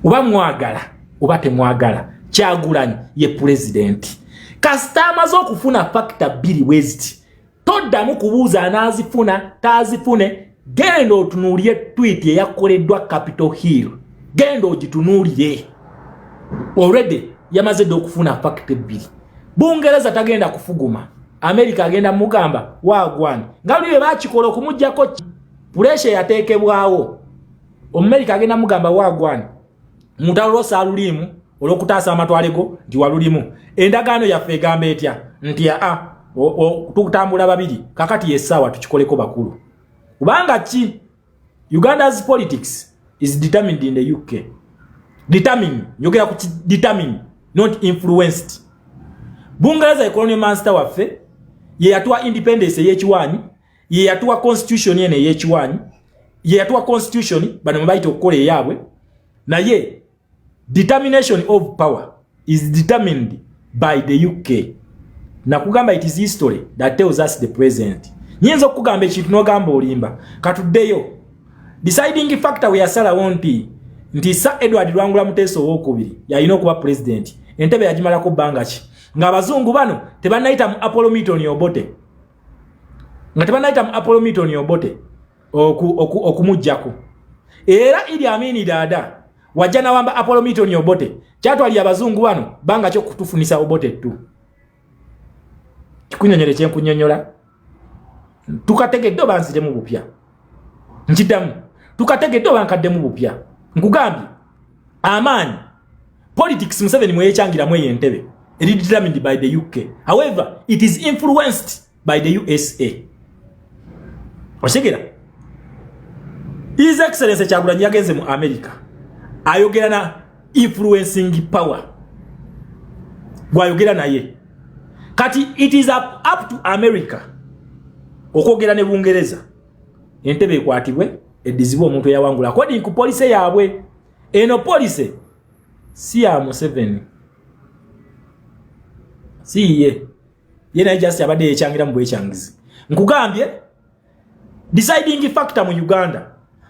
Oba mwagala oba temwagala, Kyagulanyi ye pulezidenti. Kasita amaze okufuna factor bbiri bweziti, toddamu kubuuza anaazifuna taazifune. Genda otunuulire tweet eyakoleddwa Capitol Hill, genda ogitunuulire. Already yamaze dde okufuna factor ebbiri. Bungereza tagenda kufuguma, America agenda mugamba wagwani nga luli bwe bakikola okumugjako pressure yateekebwawo. Omumerika agenda mugamba wagwani mutalo lwosaaluliimu olw'okutaasa amatwale go nti walulimu. Endagaano yaffe egamba etya? Nti aa, tutambula babiri. Kakati yessaawa tukikoleko bakulu, kubanga ki? Uganda's politics is determined in the UK. Determine, njogera ku determine, not influenced. Bungereza ecolonial master waffe, ye yatuwa independence ey'ekiwaanyi, ye yatuwa constitution eno ey'ekiwaanyi, ye yatuwa constitution bano mwe bayita okukola eyaabwe. Naye determination of power is determined by the UK. Nakugamba, it is history that tells us the present. Nyinza okukugamba ekintu n'ogamba olimba. Katuddeyo, deciding factor we yasalawo nti Sir Edward Lwangula Muteesa Owokubiri yalina okuba president, entebe yagimalako bbanga ki ng'abazungu bano tebannayita mu Apollo Milton Obote, nga tebannayita mu Apollo Milton Obote okumugjako? Era Idi Amini Dada wajja nawamba Apollo Milton Obote. Kyatwalira abazungu bano banga ki okutufunisa Obote tu? Kikunyonyole kyenkunyonyola, tukategedde oba nziremu bupya? Nkiddamu, tukategedde oba nkaddemu bupya? Nkugambye, amaanyi politics Museveni mweyekyangiramu eyo entebe eri determined by the UK. However, it is influenced by the USA. Okitegera? His Excellence Kyagulanyi yagenze mu America, ayogera na influencing power gwayogera naye. Kati it is up to America okwogera ne Bungereza, entebe ekwatibwe eddizibwe omuntu eyawangula according ku policy yaabwe. Eno policy si ya Museveni, si ye ye, naye just abadde yekyangira mu bwekyangizi. Nkugambye, deciding factor mu Uganda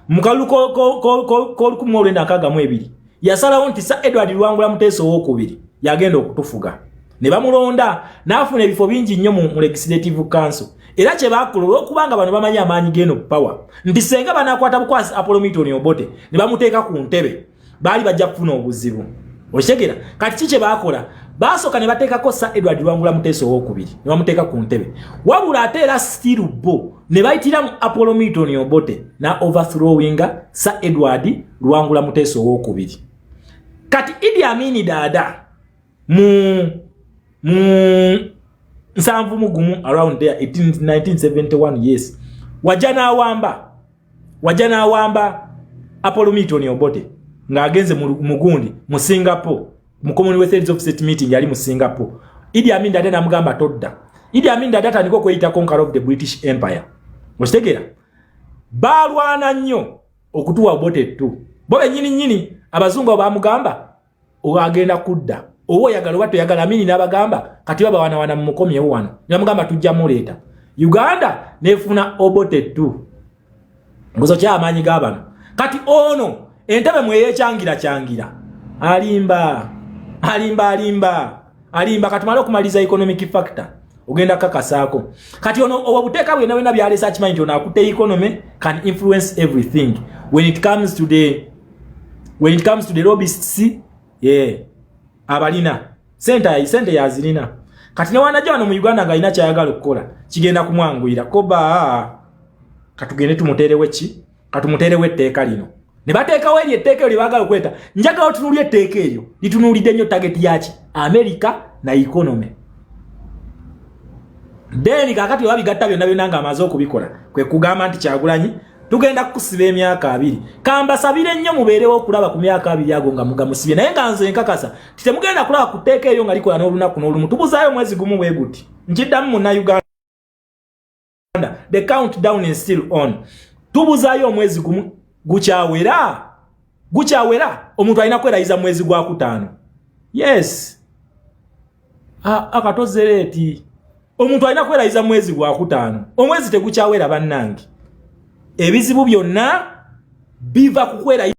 mu kalulu k'o 1962 yasalawo nti Sir Edward Lwangula Muteesa Owokubiri yagenda okutufuga, ne bamulonda n'afuna ebifo bingi nnyo mu Legislative Council. Era kye baakola, olw'okubanga bano bamanyi amaanyi g'eno power, nti senga banaakwata bukwasi Apollo Milton Obote ne bamuteeka ku ntebe, baali bajja kufuna obuzibu. Okitegera? Kati ki kye baakola? Baasooka ne bateekako Sir Edward Lwangula Muteesa Owokubiri, ne bamuteeka ku ntebe. Wabula ate era still bo ne bayitira mu Apollo Milton Obote na overthrowinga Sir Edward Lwangula Muteesa Owokubiri. Kati Idi Amini Dada mu 71, around there 1971, yes, wajja n'awamba Apollo Milton Obote ng'agenze mugundi mu Singapore, mu Commonwealth Heads of State meeting yali mu Singapore. Idi Amin Dada namugamba todda. Idi Amin Dada atandika okweyita conqueror of the British Empire. Okitegeera? Balwana nnyo okutuwa Obote tu. Bo bennyini nnyini abazungu abo bamugamba agenda kudda, oba oyagala oba toyagala. Amini n'abagamba kati babawanawana mumukomyewo wano, nebamugamba tujja muleeta. Uganda nefuna Obote tu ngozo kyamaanyi g'abano. Kati ono entebe mweyekyangira kyangira, alimba, alimba, alimba, alimba. Katumale okumaliriza economic factor, ogenda kakasaako. Kati ono obwo buteeka bwena bwena byalesa, akimanyi nti ono akutte economy can influence everything when it comes to the lobbyists. Yeah, abalina sente, sente yazirina. Kati newanajja wano mu Uganda nga alina kyayagala okukola, kigenda kumwanguyira koba katugende tumuteerewo ki, katumuteerewo etteeka lino. Ne bateekawo eryo etteeka eryo lyebaagala okuleeta. Njagala otunuulya etteeka eryo, litunuulidde nnyo target yaki? America na economy. Then kakati oba bigatta byonna byonna ng'amaze okubikola, kwe kugamba nti Kyagulanyi tugenda kukusiba emyaka 20. Kambasabire nnyo mubeerewo okulaba ku myaka 20 ago nga mugamusibye. Naye nga nze nkakasa ti temugenda kulaba ku tteeka eryo nga likola n'olunaku n'olumu. Tubuzaayo mwezi gumu bwe guti. Nkiddamu, Munnayuganda, the count down is still on. Tubuzaayo omwezi gumu, gukyawera, gukyawera. Omuntu alina kwerayiza mwezi gwa kutaano. Yes, akatozereeti, omuntu alina kwerayiza mwezi gwa kutaano. Omwezi tegukyawera, bannange. Ebizibu byonna biva ku kwerayiza.